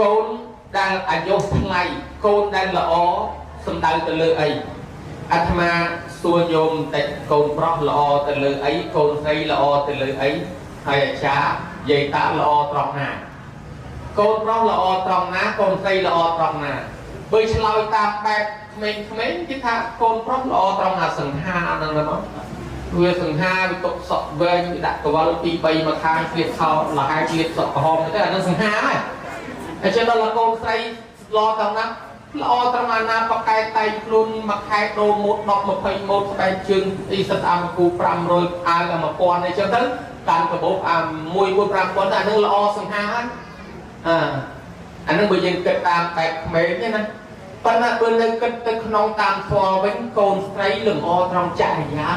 កូនដែលអាយុថ្លៃកូនដែលល្អសំដៅទៅលើអីអាត្មាសួរញោមបន្តិចកូនប្រុសល្អទៅលើអីកូនស្រីល្អទៅលើអីហើយអាចារ្យយាយតាល្អត្រង់ណាកូនប្រុសល្អត្រង់ណាកូនស្រីល្អត្រង់ណាបើឆ្លើយតាមបែបក្មេងៗគេថាកូនប្រុសល្អត្រង់អាសង្ហាហ្នឹងណាមកវាសង្ហាវាទុកសក់វែងវាដាក់កវល2 3មកខាងស្លៀកខោលហែស្លៀកសក់ក្រហមទៅអាហ្នឹងសង្ហាហើយ ហើយចឹងដល់កូនស្រីល្អត្រង់ណាល្អត្រង់អាណាបកែតែងខ្លួនមួយខែដូរម៉ូត10 20ម៉ូតស្បែកជើងអីសិតអាមគូ500អាវដល់1000អីចឹងទៅតានកបោបអា1 1 5000អានឹងល្អសង្ហាហើយអាអានឹងបើយើងគិតតាមបែបក្មេងទេណាប៉ុន្តែបើនៅគិតទៅក្នុងតាមធម៌វិញកូនស្រីលំអត្រង់ចរិយា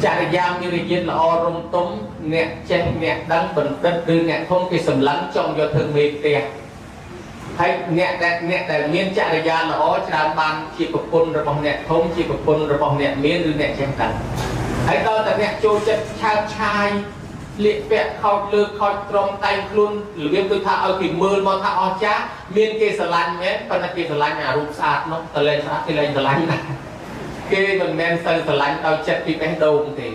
ចរិយាមានរយាទល្អរំទុំអ្នកចេះអ្នកដឹងបណ្ឌិតឬអ្នកធំគេសម្លឹងចង់យកធ្វើមេផ្ទះ ហើយអ្នកដែលមានចរិយាល្អច្រើនបានជាប្រពន្ធរបស់អ្នកធំជាប្រពន្ធរបស់អ្នកមានឬអ្នកចេះដឹងហើយដល់តែអ្នកចូលចិត្តឆើតឆាយលៀកពាក់ខោចលើខោចត្រង់តែងខ្លួនរបៀបដូចថាឲ្យគេមើលមកថាអស្ចារ្យមានគេស្រឡាញ់មែនប៉ុន្តែគេស្រឡាញ់អារូបស្អាតនោះតលែងស្អាតគេលែងស្រឡាញ់ដែរគេមិនមែនសូវស្រឡាញ់ដោយចិត្តពីបេះដូងទេ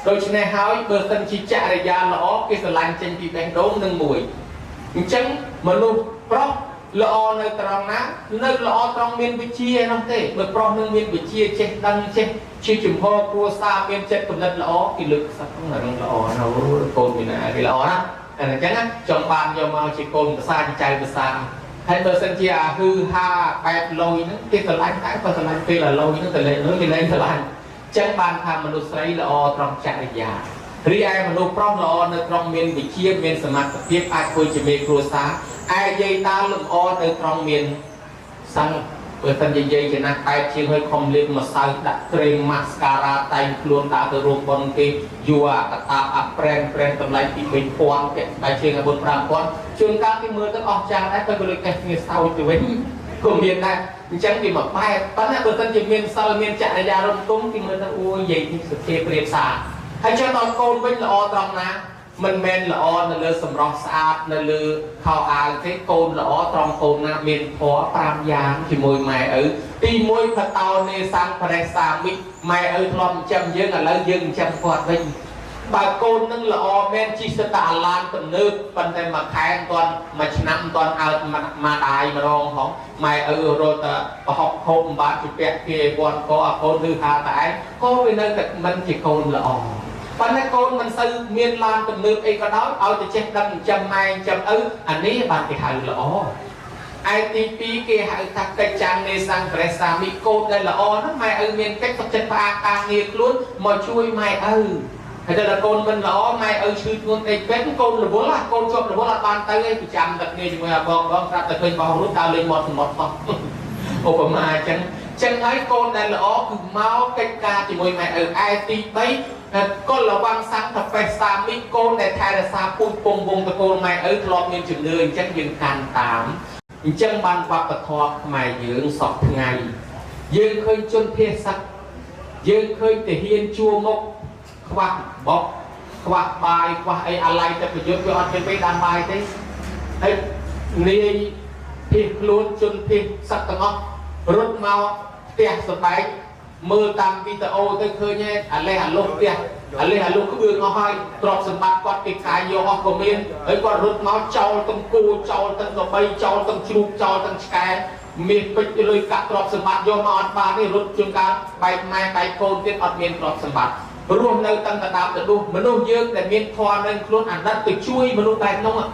ដូច្នេះហើយបើសិនជាចរិយាល្អគេស្រឡាញ់ចេញពីបេះដូងនឹងមួយអញ្ចឹងមនុស្សប្រុសល្អនៅត្រង់ណានៅល្អត្រង់មានវិជ្ជាឯនោះទេបើប្រុសនឹងមានវិជ្ជាចេះដឹងចេះជាជំហរគ្រួសារមានចិត្តគំនិតល្អគេលើកសឹកហ្នឹងល្អណាស់កូនពីណាគេល្អណាស់អញ្ចឹងណាចង់បានយកមកជាកូនភាសាជាចៅភាសាហើយបើសិនជាអាហឺហាបែបលយហ្នឹងគេស្រឡាញ់តែបើស្រឡាញ់ពេលអាលយហ្នឹងទៅលេងលុយគេលែងស្រឡាញ់អញ្ចឹងបានថាមនុស្សស្រីល្អត្រង់ចរិយារីឯមនុស្សប្រុសល្អនៅត្រង់មានវិជ្ជាមានសមត្ថភាពអាចធ្វើជាមេគ្រួសារឯយាយតាលំអនៅត្រង់មានសិលបើសិនជាយាយចំណាស់បែបជាងឲ្យខំលាបម្សៅដាក់ក្រេមម៉ាស្ការ៉ាតែងខ្លួនដើរទៅរោងបុណ្យគេយួរអាកតាបអាប្រែនប្រែនតម្លៃពី3000ពាក់ស្បែកជើងឲ្យ4 5000ជួនកាលគេមើលទៅអស់ចាស់ដែរទៅក៏លើកកេះគ្នាសោចទៅវិញក៏មានដែរអញ្ចឹងវាមកបែបប៉ុន្តែបើសិនជាមានសិលមានចរិយារំទុំគេមើលទៅអូយយាយនេះសុភាពរៀបសារហើយចុះដល់កូនវិញល្អត្រង់ណាមិនមែនល្អនៅលើសម្រស់ស្អាតនៅលើខោអាវទេកូនល្អត្រង់កូនណាមានធម៌5យ៉ាងជាមួយម៉ែឪទី1បតោនេសង្បរិសាមិម៉ែឪធ្លាប់ចិញ្ចឹមយើងឥឡូវយើងចិញ្ចឹមគាត់វិញបើកូននឹងល្អមែនជិះសិតតែអាឡានទំនើបប៉ុន្តែមួយខែមិនទាន់មួយឆ្នាំមិនទាន់អើតមកដាយម្ដងហងម៉ែឪរត់តែប្រហុកហូបមិនបានជពាក់គេវត្តកអាកូនឬហាតែឯងក៏វានៅតែមិនជាកូនល្អប៉ុន្តែកូនមិនសូវមានឡានទំនើបអីក៏ដោយឲ្យតែចេះដឹងចិញ្ចឹមម៉ែចិញ្ចឹមឪអានេះបានគេហៅល្អឯទី2គេហៅថាកិច្ចចាំងនេសង្ប្រេសាមិកូនដែលល្អហ្នឹងម៉ែឪមានកិច្ចសុខចិត្តផ្អាកការងារខ្លួនមកជួយម៉ែឪហើយដល់កូនមិនល្អម៉ែឪឈឺធ្ងន់តិចពេកកូនរវល់ហ่ะកូនជាប់រវល់អត់បានទៅឯងប្រចាំតែគ្នាជាមួយអាបងបងស្រាប់តែឃើញបងរួចដើរលេងមាត់សមុទ្រផងឧបមាអញ្ចឹងចឹងហើយកូនដែលល្អគឺមកកិច្ចការជាមួយម៉ែឪឯទី3កុលវង្សង្ឃបេសាមិកូនដែលថែរក្សាពូជពងវងតកូលម៉ែឪធ្លាប់មានជំនឿអញ្ចឹងយើងកាន់តាមអញ្ចឹងបានវប្បធម៌ខ្មែរយើងសពថ្ងៃយើងឃើញជនភៀសសឹកយើងឃើញទាហានជួរមុខខ្វះបុកខ្វះបាយខ្វះអីអាឡ័យតែប្រយុទ្ធវាអត់មានពេលដាំបាយទេហើយនាយភៀសខ្លួនជនភៀសសឹកទាំងអស់រត់មកផ្ទះសម្បែងមើលតាមវីដេអូទៅឃើញឯអាលេះអាលុះផ្ទះអាលេះអាលុះក្បឿងអស់ហើយទ្រព្យសម្បត្តិគាត់គេកាយយកអស់ក៏មានហើយគាត់រត់មកចោលទាំងគោចោលទាំងក្របីចោលទាំងជ្រូកចោលទាំងឆ្កែមាសពេជ្រលុយកាក់ទ្រព្យសម្បត្តិយកមកអត់បានទេរត់ជួនកាលបែកម៉ែបែកកូនទៀតអត់មានទ្រព្យសម្បត្តិរស់នៅតាំងតដាបទៅនោះមនុស្សយើងដែលមានធម៌នៅខ្លួនអាណិតទៅជួយមនុស្សបែបនោះហើយ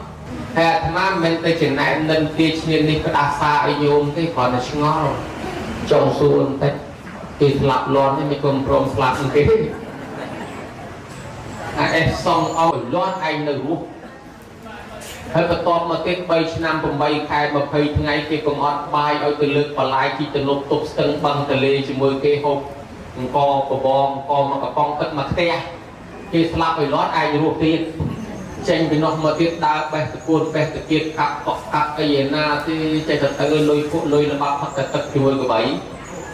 អាត្មាមិនមែនទៅចំណែននិនទាឈ្នាននេះក្តាសាឲ្យញោមទេគ្រាន់តែឆ្ងល់ចង់សួរបន្តិចគេស្លាប់លន់នេះមិនគុំព្រមស្លាប់នឹងគេអាអេសងឲ្យលន់ឯងនៅរស់ហើយបន្ទាប់មកទៀត3ឆ្នាំ8ខែ20ថ្ងៃគេកុំអត់បាយឲ្យទៅលើកបន្លាយជីទៅលុបទប់ស្ទឹងបឹងទលេជាមួយគេហូបអង្គកបងអង្គមកកំប៉ុងទឹកមកផ្ទះគេស្លាប់ឲ្យលន់ឯងរស់ទៀតចេញពីនោះមកទៀតដើរបេះតកួនបេះតគៀតកាប់កក់កាប់អីឯណាទេចេះតែទៅលុយពួកលុយល្បាប់ផឹកតែទឹកជាមួយកបី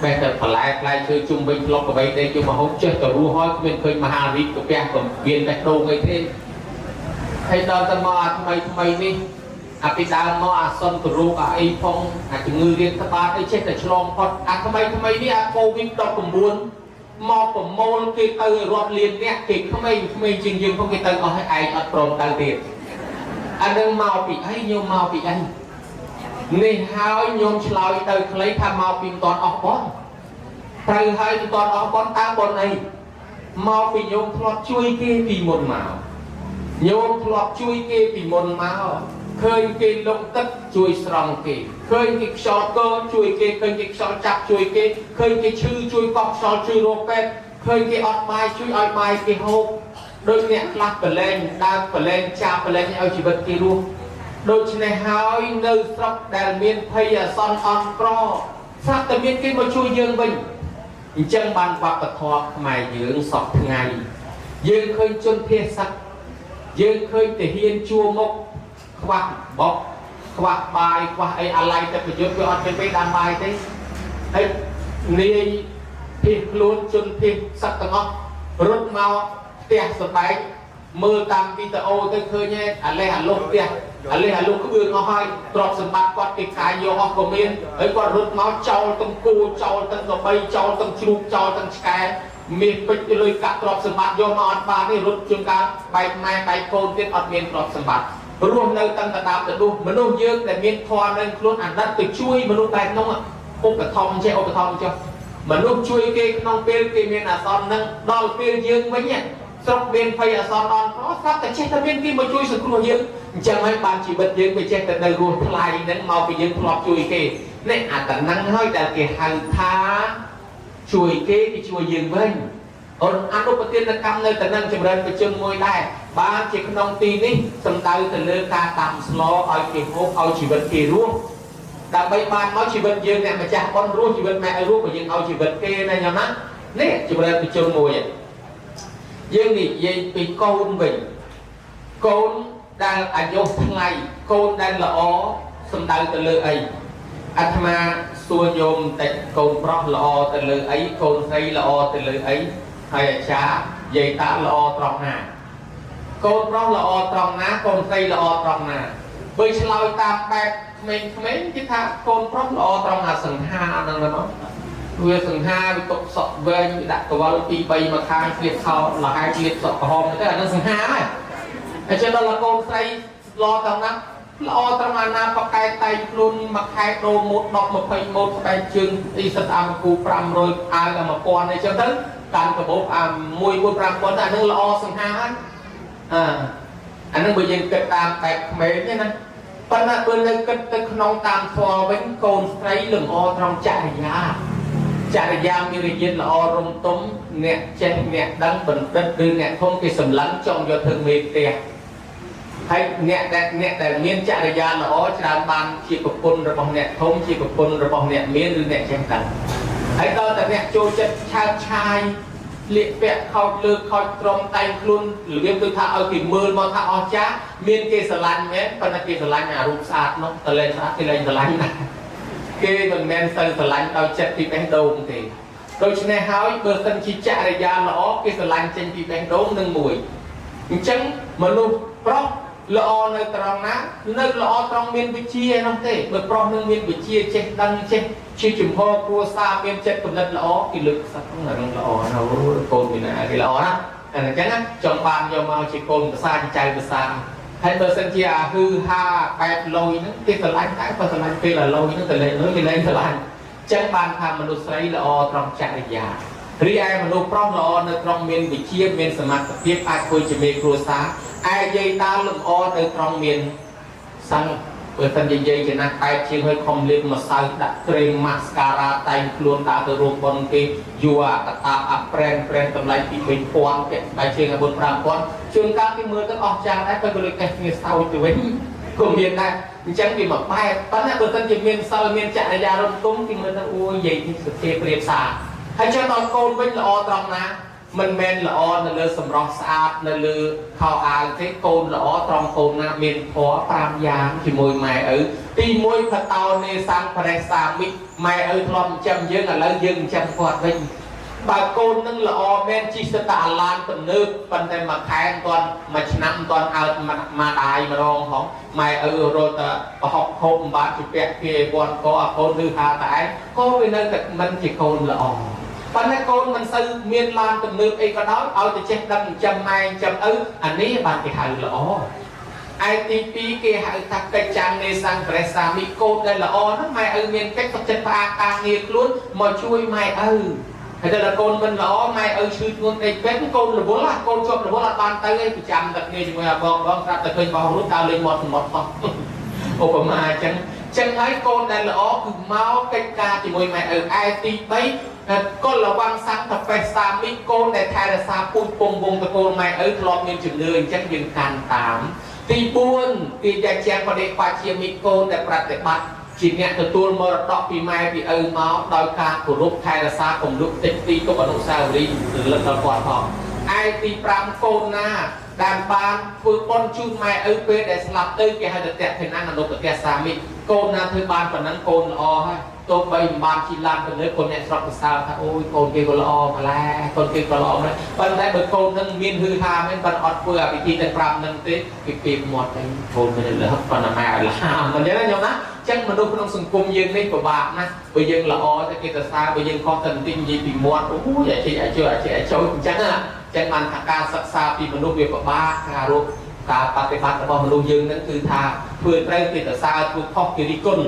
បេះតែបន្លែផ្លែឈើជុំវិញក្លុកកបីដេកជុំមកហូបចេះតែរស់ហើយគ្មានឃើញមហារីកកាពះកំវៀនបេះដូងអីទេហើយដល់តែមកអាថ្មីថ្មីនេះ អាពីដើមមកអាសុនទរូអាអីផងអាជំងឺរាតត្បាតអីចេះតែឆ្លងផុតអាថ្មីថ្មីនេះអាកូវីដ19មកប្រមូលគេទៅរាប់លានអ្នកគេក្មេងក្មេងជាងយើងផងគេទៅអស់ហើយឯងអត់ព្រមទៅទៀតអានឹងមកពីអីញោមមកពីអីនេះហើយញោមឆ្លើយទៅខ្លីថាមកពីមិនតាន់អស់ប៉ុនត្រូវហើយមិនតាន់អស់ប៉ុនតើប៉ុនអីមកពីញោមធ្លាប់ជួយគេពីមុនមកញោមធ្លាប់ជួយគេពីមុនមកឃើញគេលុកទឹកជួយស្រង់គេឃើញគេខ្យល់កជួយគេឃើញគេខ្យល់ចាប់ជួយគេឃើញគេឈឺជួយកោះខ្យល់ជួយរកពេទ្យឃើញគេអត់បាយជួយឲ្យបាយគេហូបដូចអ្នកខ្លះប្រឡែងដើមប្រឡែងចាប់ប្រឡែងឲ្យជីវិតគេរស់ដូច្នេះហើយនៅស្រុកដែលមានភ័យអាសន្នអន់ក្រស្រាប់តែមានគេមកជួយយើងវិញអញ្ចឹងបានវប្បធម៌ខ្មែរយើងសពថ្ងៃយើងឃើញជនភៀសសឹកយើងឃើញទាហានជួមុខខ្វះបុកខ្វះបាយខ្វះអីអាឡ័យតែប្រយុទ្ធវាអត់មានពេលដាំបាយទេហើយនាយភៀសខ្លួនជនភៀសសឹកទាំងអស់រត់មកផ្ទះសម្បែងមើលតាមវីដេអូទៅឃើញឯអាលេះអាលុះផ្ទះអាលេះអាលុះក្បឿងអស់ហើយទ្រព្យសម្បត្តិគាត់គេកាយយកអស់ក៏មានហើយគាត់រត់មកចោលទាំងគោចោលទាំងក្របីចោលទាំងជ្រូកចោលទាំងឆ្កែមាសពេជ្រលុយកាក់ទ្រព្យសម្បត្តិយកមកអត់បានទេរត់ជួនកាលបែកម៉ែបែកកូនទៀតអត់មានទ្រព្យសម្បត្តិរស់នៅតាំងតដាបទៅនោះមនុស្សយើងដែលមានធម៌នៅខ្លួនអាណិតទៅជួយមនុស្សបែបនោះឧបត្ថម្ភចេះឧបត្ថម្ភចុះមនុស្សជួយគេក្នុងពេលគេមានអាសន្ននឹងដល់ពេលយើងវិញស្រុកមានភ័យអាសន្នអន់ក្រស្រាប់តែចេះតែមានគេមកជួយសង្គ្រោះយើងអញ្ចឹងហើយបានជីវិតយើងវាចេះតែនៅរស់ថ្លៃហ្នឹងមកពីយើងធ្លាប់ជួយគេនេះអាតណឹងហើយដែលគេហៅថាជួយគេគេជួយយើងវិញអូនអនុប្រទានកម្មនៅតែនឹងចម្រើនប្រជុំមួយដែរបានជាក្នុងទីនេះសំដៅទៅលើការដាំស្លឲ្យគេហូបឲ្យជីវិតគេរស់ដើម្បីបានមកជីវិតយើងអ្នកម្ចាស់បុណ្យរស់ជីវិតម៉ែឲ្យរស់ក៏យើងឲ្យជីវិតគេណាញ៉ាំណានេះចម្រើនប្រជុំមួយយើងនិយាយពីកូនវិញកូនដែលអាយុថ្លៃកូនដែលល្អសំដៅទៅលើអីអាត្មាសួរញោមបន្តិចកូនប្រុសល្អទៅលើអីកូនស្រីល្អទៅលើអីហើយអាចារ្យយាយតាល្អត្រង់ណាកូនប្រុសល្អត្រង់ណាកូនស្រីល្អត្រង់ណាបើឆ្លើយតាមបែបក្មេងៗគេថាកូនប្រុសល្អត្រង់អាសង្ហាហ្នឹងណាមកវាសង្ហាវាទុកសក់វែងវាដាក់កវល2 3មកខាងស្លៀកខោលហែស្លៀកសក់ក្រហមទៅអាហ្នឹងសង្ហាហ្នឹងហើយចឹងដល់កូនស្រីល្អត្រង់ណាល្អត្រង់អាណាបកែតែងខ្លួនមួយខែដូរម៉ូត10 20ម៉ូតស្បែកជើងអីសិតអាមគូ500អាវដល់1000អីចឹងទៅកាន់កាបូបអា1 4 5000អាហ្នឹងល្អសង្ហាហើយអាអាហ្នឹងបើយើងគិតតាមបែបក្មេងទេណាប៉ុន្តែបើនៅគិតទៅក្នុងតាមធម៌វិញកូនស្រីលម្អត្រង់ចរិយាចរិយាមានរយិនល្អរំទុំអ្នកចេះអ្នកដឹងបណ្ឌិតឬអ្នកធំគេសម្លឹងចង់យកធ្វើមេផ្ទះហើយអ្នកដែលមានចរិយាល្អច្រើនបានជាប្រពន្ធរបស់អ្នកធំជាប្រពន្ធរបស់អ្នកមានឬអ្នកចេះដឹងហើយដល់តែអ្នកចូលចិត្តឆើតឆាយលៀកពាក់ខោចលើខោចត្រង់តែងខ្លួនរបៀបដូចថាឲ្យគេមើលមកថាអស្ចារ្យមានគេស្រឡាញ់មែនប៉ុន្តែគេស្រឡាញ់អារូបស្អាតនោះតលែងស្អាតគេលែងស្រឡាញ់ដែរគេមិនមែនសូវស្រឡាញ់ដោយចិត្តពីបេះដូងទេដូច្នេះហើយបើសិនជាចរិយាល្អគេស្រឡាញ់ចេញពីបេះដូងនឹងមួយអញ្ចឹងមនុស្សប្រុសល្អនៅត្រង់ណានៅល្អត្រង់មានវិជ្ជាឯនោះទេបើប្រុសនឹងមានវិជ្ជាចេះដឹងចេះជាជំហរគ្រួសារមានចិត្តគំនិតល្អគេលើកសឹកហ្នឹងល្អណាស់អូកូនពីណាគេល្អណាស់អញ្ចឹងណាចង់បានយកមកជាកូនប្រសាជាចៅប្រសាហើយបើសិនជាអាហឺហាបែបលយហ្នឹងគេស្រឡាញ់តែបើស្រឡាញ់ពេលអាលយហ្នឹងទៅលេងលុយគេលែងស្រឡាញ់អញ្ចឹងបានថាមនុស្សស្រីល្អត្រង់ចរិយារីឯមនុស្សប្រុសល្អនៅត្រង់មានវិជ្ជាមានសមត្ថភាពអាចធ្វើជាមេគ្រួសារឯយាយតាលំអនៅត្រង់មានសឹងបើសិនជាយាយចំណាស់បែបជាងឲ្យខំលេបម្សៅដាក់ក្រេមម៉ាស្ការ៉ាតែងខ្លួនដាក់ទៅរោងប៉ុនគេយួរអាកតាអាប្រែនប្រែនតម្លៃពី3000ពាក់បែបជាង4 5000ជួនកាលគេមើលទៅអស់ចាស់ដែរបើក៏លើកេះគ្នាសោចទៅវិញក៏មានដែរអញ្ចឹងវាមកបែបប៉ុន្តែបើសិនជាមានសិលមានចរិយារំទុំគេមើលទៅអូយយាយនេះសុទេព្រៀបសារហើយចឹងដល់កូនវិញល្អត្រង់ណាមិនមែនល្អនៅលើសម្រស់ស្អាតនៅលើខោអាវទេកូនល្អត្រង់កូនណាមានធម៌5យ៉ាងជាមួយម៉ែឪទី1ផតោនេសង្ឃបរិសាមិម៉ែឪធ្លាប់ចិញ្ចឹមយើងឥឡូវយើងចិញ្ចឹមគាត់វិញ បើកូននឹងល្អមែនជិះសិតតែអាឡានទំនើបប៉ុន្តែមួយខែមិនទាន់មួយឆ្នាំមិនទាន់អើតមកដាយម្ដងហងម៉ែឪរត់តែប្រហុកហូបមិនបានជពាក់គេវ័នកអាកូនឬហាតែឯងក៏វានៅតែមិនជាកូនល្អប៉ុន្តែកូនមិនសូវមានឡានទំនើបអីក៏ដោយឲ្យតែចេះដឹងចិញ្ចឹមម៉ែចិញ្ចឹមឪអានេះបានគេហៅល្អឯទី2គេហៅថាកិច្ចចាំងនេសង្ព្រះសាមិកូនដែលល្អហ្នឹងម៉ែឪមានកិច្ចទុកចិត្តផ្អាកការងារខ្លួនមកជួយម៉ែឪហើយដល់កូនមិនល្អម៉ែឪឈឺធ្ងន់ពេកពេកកូនរវល់កូនជាប់រវល់អត់បានទៅឯងប្រចាំតែគ្នាជាមួយអាបងបងស្រាប់តែឃើញបងរូបដើរលេងមាត់សមុទ្រផងឧបមាអញ្ចឹងចឹងហើយកូនដែលល្អគឺមកកិច្ចការជាមួយម៉ែឪឯទី3កុលវង្សសន្តបេសាមិកូនដែលថែរក្សាពូជពងវងតកូលម៉ែឪធ្លាប់មានជំនឿអញ្ចឹងយើងកាន់តាមទី4ទីយ៉ាជាងបដិបាជាមិកូនដែលប្រតិបត្តិជាអ្នកទទួលមរតកពីម៉ែពីឪមកដោយការគោរពថែរក្សាគំនុកតិចទីទុកអនុស្សាវរីយ៍រលឹកដល់គាត់ផងឯទី5កូនណាដែលបានធ្វើបុណ្យជូនម៉ែឪពេលដែលស្លាប់ទៅគេហៅថាតេខិណាអនុបទសាមិកូនណាធ្វើបានប៉ុណ្ណឹងកូនល្អហើយទោះបីមិនបានជីឡានទៅលើកូនអ្នកស្រុកសរសើរថាអូយកូនគេក៏ល្អម្ល៉េះកូនគេក៏ល្អម្ល៉េះប៉ុន្តែបើកូននឹងមានហឺហាមែនប៉ុន្តែអត់ធ្វើអាពិធីទាំង5នឹងទេគេពីមាត់ទៅកូនមិនលះប៉ុន្តែម៉ែឲ្យលហាមមិនចឹងណាញោមណាចឹងមនុស្សក្នុងសង្គមយើងនេះពិបាកណាស់បើយើងល្អតែគេសរសើរបើយើងខុសទៅបន្តិចនិយាយពីមាត់អូយអាជីអាជឿអាជីអាចចូលអញ្ចឹងណាចឹងបានថាការសិក្សាពីមនុស្សវាពិបាកការរកការបប្រតិបត្តិរបស់មនុស្សយើងនឹងគឺថាធ្វើត្រូវគេសរសើរធ្វើខុសគេរិះគន់